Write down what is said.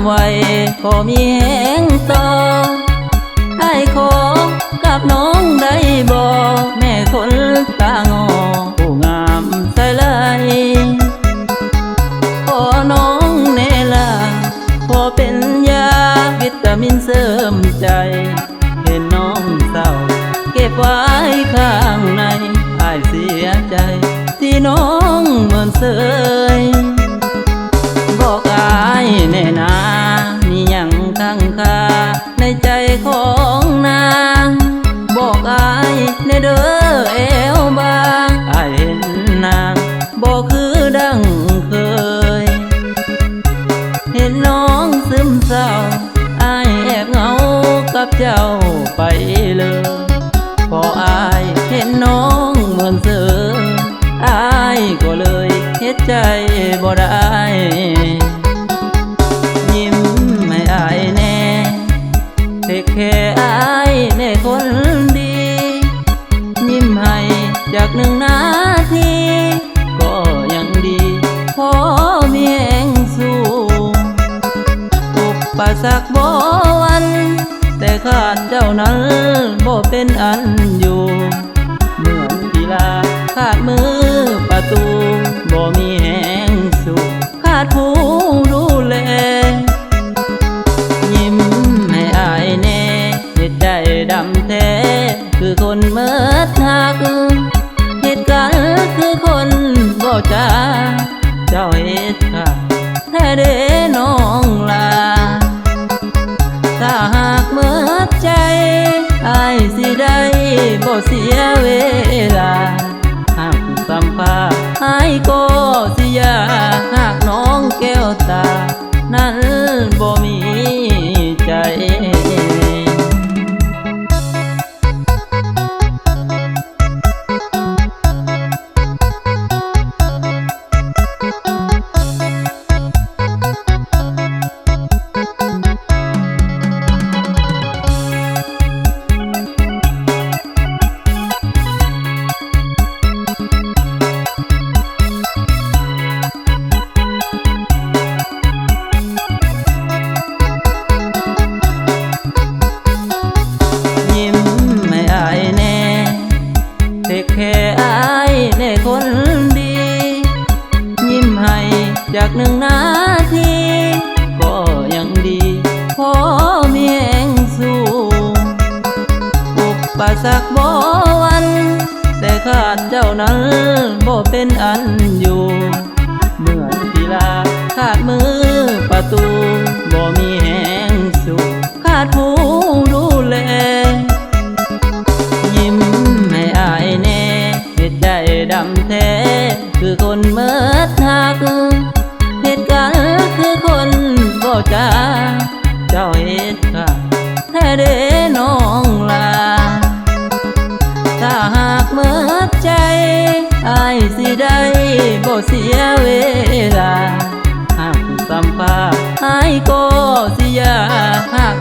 ໄວ້ ພໍມີແຮງຕໍ່ ອ້າຍຂໍກັບນ້ອງໄດ້ບໍ່ ແມ່ຄົນຕາງໍ ຜູ້ງາມໃສຫຼາຍ ຂໍນ້ອງແນ່ລະ ພໍເປັນຢາວິຕາມິນເສີມໃຈ ເຫັນນ້ອງເສົ້າເກັບໄວ້ຂ້າງໃນ ອ້າຍເສຍໃຈທີ່ນ້ອງເມີນເສີຍ ບອກອ້າຍແນ່ນາ ມີຫຍັງຄ້າງຄາໃນໃຈຂອງນາງ ບອກອ້າຍແນ່ເດີແອວບາງ ອ້າຍເຫັນນາງບໍ່ຄືດັ່ງເຄີຍ ເຫັນນ້ອງຊຶມເສົ້າ ອ້າຍແອບເຫງົາກັບເຈົ້າໄປເລີຍ ພໍອ້າຍເຫັນນ້ອງເມີນເສີຍ ອ້າຍກໍເລີຍເຮັດໃຈບໍ່ໄດ້ ຍິ້ມໃຫ້ອ້າຍແນ່ ເທກແຄອ້າຍແນ່ຄົນດີ ຍິ້ມໃຫ້ຈັກໜຶ່ງນາທີ ກໍຍັງດີ ພໍມີແຮງສູ້ ອຸບປະສັກບໍ່ຫວັ່ນ ແຕ່ຂາດເຈົ້ານັ້ນບໍ່ເປັນອັນຢູ່ ເໝືອນກິລາຂາດມືປະຕູ ບໍ່ມີແຮງສູ້ ຂາດຜູ້ດູແລ ຍິ້ມໃຫ້ອ້າຍແນ່ ເຮັດໃຈດຳແທ້ ຄືຄົນເໝິດຮັກ ເຮັດກັນຄືຄົນບໍ່ຈາ ເຈົ້າເຮັດຂ້າແທ້ເດ້ນ້ອງຫຼ້າ ຖ້າຫາກເໝິດໃຈ ອ້າຍຊິໄດ້ບໍ່ເສຍເວລາ ຫາກສຳພາດ ອ້າຍກໍຊິຢ່າ ຫາກນ້ອງແກ້ວຕາ ນັ້ນບໍ່ມີໃຈ. ຍິ້ມໃຫ້ອ້າຍແນ່ ເທກແຄອ້າຍແນ່ຄົນດີ ຍິ້ມໃຫ້ຈັກໜຶ່ງນາທີ ກໍຍັງດີ ພໍມີແຮງສູ້ ອຸບປະສັກບໍ່ຫວັ່ນ ແຕ່ຂາດເຈົ້ານັ້ນບໍ່ເປັນອັນຢູ່ ເໝືອນກິລາຂາດມືປະຕູ ບໍ່ມີແຮງສູ້ ຂາດຜູ້ດູແລ ຍິ້ມໃຫ້ອ້າຍແນ່ ເຮັດໃຈດຳແທ້ ຄືຄົນເໝິດຮັກ ເຮັດກັນຄືຄົນບໍ່ຈາ ເຈົ້າເຮັດຂ້າແທ້ເດ້ນ້ອງຫຼ້າ ຖ້າຫາກເໝິດໃຈ ອ້າຍຊິໄດ້ບໍ່ເສຍເວລາ ຫາກສຳພາດ ອ້າຍກໍຊິຢ່າ ຫາກ